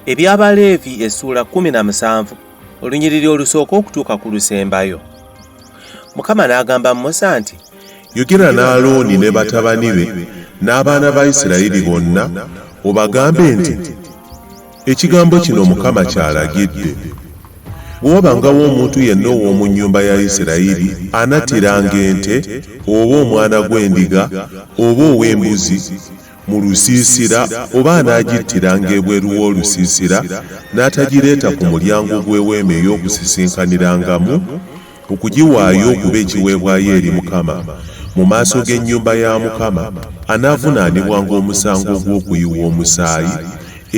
Eby'Abaleevi essuula 17 olunyiriri olusooka okutuuka ku lusembayo. Mukama n'agamba Musa nti, Yogera ne Alooni ne batabani be n'abaana ba Isirayiri bonna obagambe nti, Ekigambo kino Mukama ky'alagidde. Bwe wabangawo omuntu yenna ow'omu nnyumba ya Isirayiri anattiranga ente oba omwana gw'endiga oba ow'embuzi mu lusiisira oba anaagittiranga ebweru w'olusiisira n'atagireeta ku mulyango gw'eweema ey'okusisinkanirangamu okugiwaayo okuba ekiweebwayo eri Mukama mu maaso g'ennyumba ya Mukama, anaavunaanibwanga omusango ogw'okuyiwa omusaayi,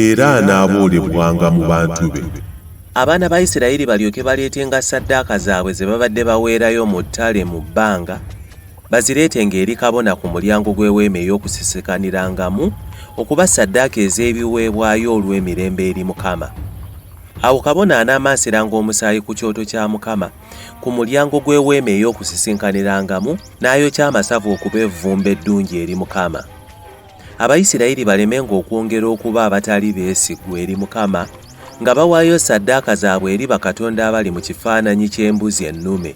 era anaaboolebwanga mu bantu be. Abaana ba Isirayiri balyoke baleetenga ssaddaaka zaabwe ze babadde baweerayo mu ttale mu bbanga, bazireetenga eri kabona ku mulyango gw'eweema ey'okusisinkanirangamu okuba ssaddaaka ez'ebiweebwayo olw'emirembe eri Mukama. Awo kabona anaamansiranga omusaayi ku kyoto kya Mukama ku mulyango gw'eweema ey'okusisinkanirangamu n'ayokya amasavu okuba evvumbe eddungi eri Mukama. Abayisirayiri balemenga okwongera okuba abatali beesigwa eri Mukama nga bawaayo ssaddaaka zaabwe eri bakatonda abali mu kifaananyi ky'embuzi ennume.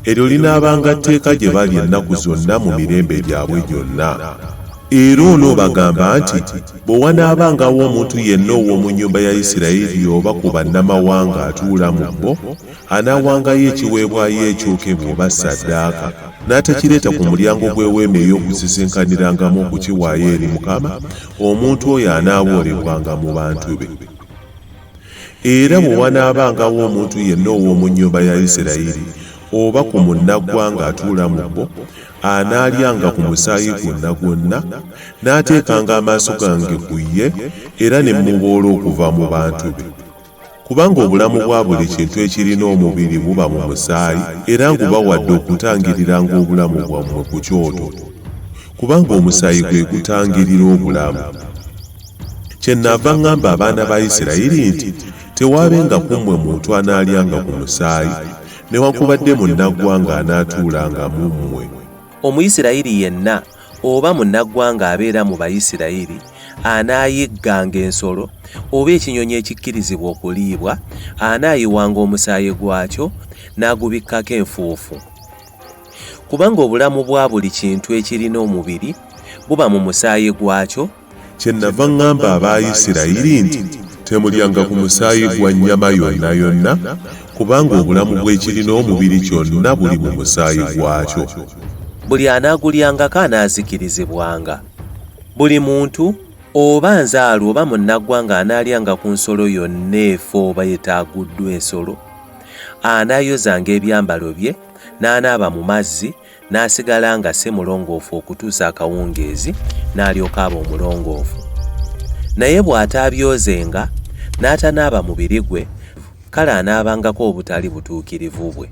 Eryo linaabanga tteeka gye bali ennaku zonna mu mirembe gyabwe gyonna. Era onoobagamba nti, Bwe wanaabangawo omuntu yenna ow'omu nnyumba ya Isirayiri oba ku bannamawanga atuula mu bo, anaawangayo ekiweebwayo ekyokebwa oba ssaddaaka, n'atakireeta ku mulyango gw'eweema ey'okusisinkanirangamu okukiwaayo eri Mukama, omuntu oyo anaaboolebwanga mu bantu be. Era bwe wanaabangawo omuntu yenna ow'omu nnyumba ya Isirayiri oba ku munnaggwanga atuula mu bo, anaalyanga ku musaayi gwonna gwonna, n'ateekanga amaaso gange ku ye, era ne mmuboola okuva mu bantu be. Kubanga obulamu bwa buli kintu ekirina omubiri buba mu musaayi, era ngubawadde okutangiriranga obulamu bwammwe ku kyoto, kubanga omusaayi gwe gutangirira obulamu. Kyennaava ŋŋamba abaana ba Isirayiri nti, Tewaabenga ku mmwe muntu anaalyanga ku musaayi, newankubadde munnaggwanga anaatuulanga mu mmwe. Omuyisirayiri yenna oba munnaggwanga abeera mu Bayisirayiri anaayigganga ensolo oba ekinyonyi ekikkirizibwa okuliibwa, anaayiwanga omusaayi gwakyo n'agubikkako enfuufu. Kubanga obulamu bwa buli kintu ekirina omubiri buba mu musaayi gwakyo. Kyennava ŋŋamba aba Isirayiri nti, Temulyanga ku musaayi gwa nnyama yonna yonna, kubanga obulamu bw'ekirina omubiri kyonna buli mu musaayi gwakyo. Buli anaagulyangako anaazikirizibwanga. Buli muntu, oba nzaalwa oba munnaggwanga anaalyanga ku nsolo yonna efa oba etaaguddwa ensolo, anaayozanga ebyambalo bye, n'anaaba mu mazzi, n'asigala nga si mulongoofu okutuusa akawungeezi, n'alyoka aba omulongoofu. Naye bw'ataabyozenga, n'atanaaba mubiri gwe, kale anaabangako obutali butuukirivu bwe.